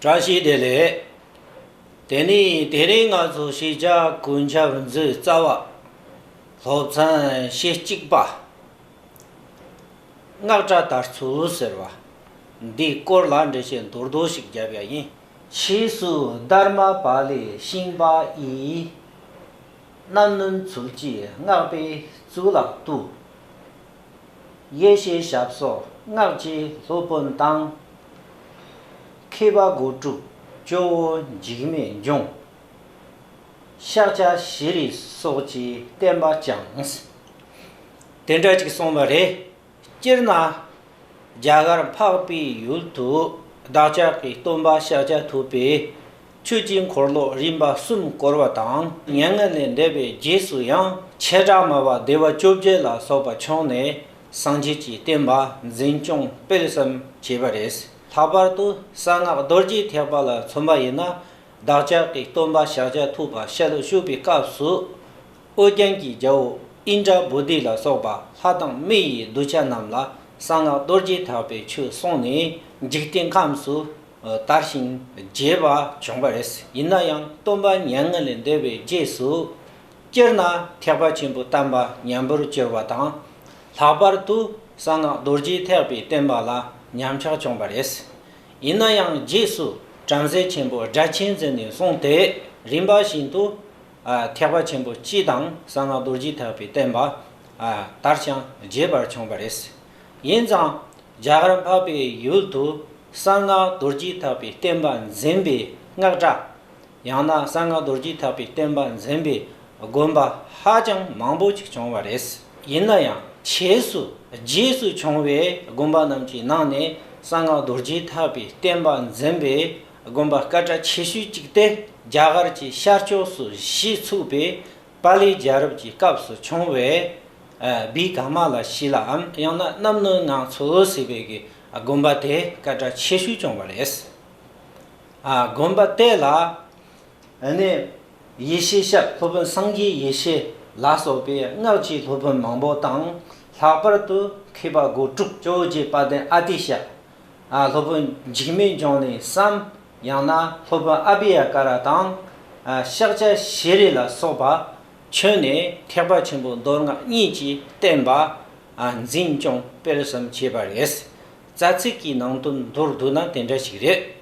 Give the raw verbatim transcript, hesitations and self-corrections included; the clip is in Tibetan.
བཀྲ་ཤིས་བདེ་ལེགས། དེ་ནས་དེ་རིང་ང་ཚོ་ཤེས་བྱ་ཀུན་ཁྱབ་མཛོད་རྩ་བ། སློབ་ཚན་ཞེ་གཅིག་པ། སྔགས་གྲྭ་དར་ཚུལ་ཟེར་བ། འདིའི་སྐོར་ལ་འགྲེལ་བཤད་མདོར་བསྡུས་ཤིག་བརྒྱབ་ཡ་ཡིན། ཕྱིས་སུ་དྷརྨ་པཱ་ལའི་ཤིང་པ་ཡིས། རྣམ་གནོན་ཚུལ་གྱིས་སྔགས་པའི་གཙུག་ལག་ཏུ། ཡེ་ཤེས་ཞབས་སོར་སྔགས་ཀྱི་སློབ་དཔོན་དང་། མཁས་པ་སྒོ་དྲུག་ཇོ་བོ་འཇིགས་མེད་འབྱུང་། ཤཱཀྱ་ཤྲཱི་སོགས་ཀྱི་བསྟན་པ་བསྐྱངས། དེ་འདྲ་ཅིག་གསུངས་པ་རེད། སྤྱིར་ན། རྒྱ་གར་འཕགས་པའི་ཡུལ་དུ་བདག་ཅག་གི་སྟོན་པ་ཤཱཀྱ་ཐུབ་པས་ཆོས་ཀྱི་འཁོར་ལོ་རིམ་པ་གསུམ་བསྐོར་བ་དང་། མྱ་ངན་ལས་འདས་པའི་རྗེས་སུ་ཡང་བྱེ་བྲག་སྨྲ་བ་སྡེ་པ་བཅོ་བརྒྱད་ལ་སོགས་པ་བྱོན་ནས་སངས་རྒྱས་ཀྱི་བསྟན་པ་འཛིན་སྐྱོང་སྤེལ་གསུམ་བྱས་པ་རེད། ལྷག་པར་དུ་གསང་སྔགས་རྡོ་རྗེ་ཐེག་པ་ལ་མཚོན་པ་ཡིན་ན། བདག་ཅག་གི་སྟོན་པ་ཤཱཀྱ་ཐུབ་པ་ཞལ་བཞུགས་པའི་སྐབས་སུ། ཨོ་རྒྱན་གྱི་རྒྱལ་པོ་ཨིནྡྲ་བྷུ་ཏི་ལ་སོགས་པ་ལྷ་དང་མི་ཡི་གདུལ་བྱ་རྣམས་ལ་གསང་སྔགས་རྡོ་རྗེ་ཐེག་པའི་ཆོས་གསུངས་ནས་འཇིག་རྟེན་ཁམས་སུ་དར་ཞིང་རྒྱས་པ་བྱུང་བ་རེད། ཡིན་ན་ཡང་སྟོན་པ་མྱ་ངན་ལས་འདས་པའི་རྗེས་སུ། སྤྱིར་ན་ཐེག་པ་ཆེན་པོའི་བསྟན་པ་ཉམས་པར་གྱུར་བ་དང་། ལྷག་པར་དུ་གསང་སྔགས་རྡོ་རྗེ་ཐེག་པའི་བསྟན་པ་ལ་ཉམས་ཆག་བྱུང་བ་རེད། ཡིན་ན་ཡང་རྗེས་སུ་བྲམ་ཟེ་ཆེན་པོ་སྒྲ་གཅན་འཛིན་ནས་བཟུང་སྟེ་རིམ་པ་བཞིན་དུ། ཨ། ཐེག་པ་ཆེན་པོ་སྤྱི་དང་གསང་སྔགས་རྡོ་རྗེ་ཐེག་པའི་བསྟན་པ། ཨ། དར་ཞིང་རྒྱས་པར་བྱུང་བ་རེད། ཡིན་ཙང་རྒྱ་གར་འཕགས་པའི་ཡུལ་དུ་གསང་སྔགས་རྡོ་རྗེ་ཐེག་པའི་བསྟན་པ་འཛིན་པའི་སྔགས་གྲྭ། ཡང་ན་གསང་སྔགས་རྡོ་རྗེ་ཐེག་པའི་བསྟན་པ་འཛིན་པའི་དགོན་པ་ཧ་ཅང་མང་པོ་ཅིག་བྱུང་བ་རེད། ཡིན་ན་ཡང་ཆེས་སུ་རྗེས་སུ་བྱུང་བའི་དགོན་པ་རྣམས་ཀྱི་ནང་ནས་གསང་སྔགས་རྡོ་རྗེ་ཐེག་པའི་བསྟན་པ་འཛིན་པའི་དགོན་པ་སྐད་གྲགས་ཆེ་ཤོས་གཅིག་དེ་རྒྱ་གར་གྱི་ཤར་ཕྱོགས་སུ་གཞིས་ཚུགས་པའི་པཱ་ལའི་རྒྱལ་རབས་ཀྱི་སྐབས་སུ་བྱུང་བའི་ཨ། བི་ཀ་མ་ལ་ཤི་ལའམ་ཡང་ན་རྣམ་གནོན་ངང་ཚུལ་ཟེར་བའི་གི་དགོན་པ་དེ་སྐད་གྲགས་ཆེ་ཤོས་བྱུང་བ་རེད། ཨ། དགོན་པ་དེ་ལ་ཨ་ནི་ཡེ་ཤེས་ཞབས། སློབ་དཔོན་སངས་རྒྱས་ཡེ་ཤེས་ལ་སོགས་པའི་སྔགས་ཀྱི་སློབ་དཔོན་མང་པོ་དང་། ལྷག་པར་དུ་མཁས་པ་སྒོ་དྲུག་ཇོ་བོ་རྗེ་དཔལ་ལྡན་ཨ་ཏི་ཤ། ཨ། སློབ་དཔོན་འཇིགས་མེད་འབྱུང་གནས་སམ། ཡང་ན་སློབ་དཔོན་ཨ་བྷི་ཡ་ཀ་ར་དང་། ཨ། ཤཱཀྱ་ཤྲཱི་ལ་སོགས་པ་བྱོན་ནས་ཐེག་པ་ཆེན་པོའི་མདོ་སྔགས་གཉིས་ཀྱི་བསྟན་པ། ཨ། འཛིན་སྐྱོང་སྤེལ་གསུམ་བྱས་པ་རེད། རྩ་ཚིག་གི་ནང་དོན་མདོར་བསྡུ་ན་དེ་འདྲ་ཞིག་རེད།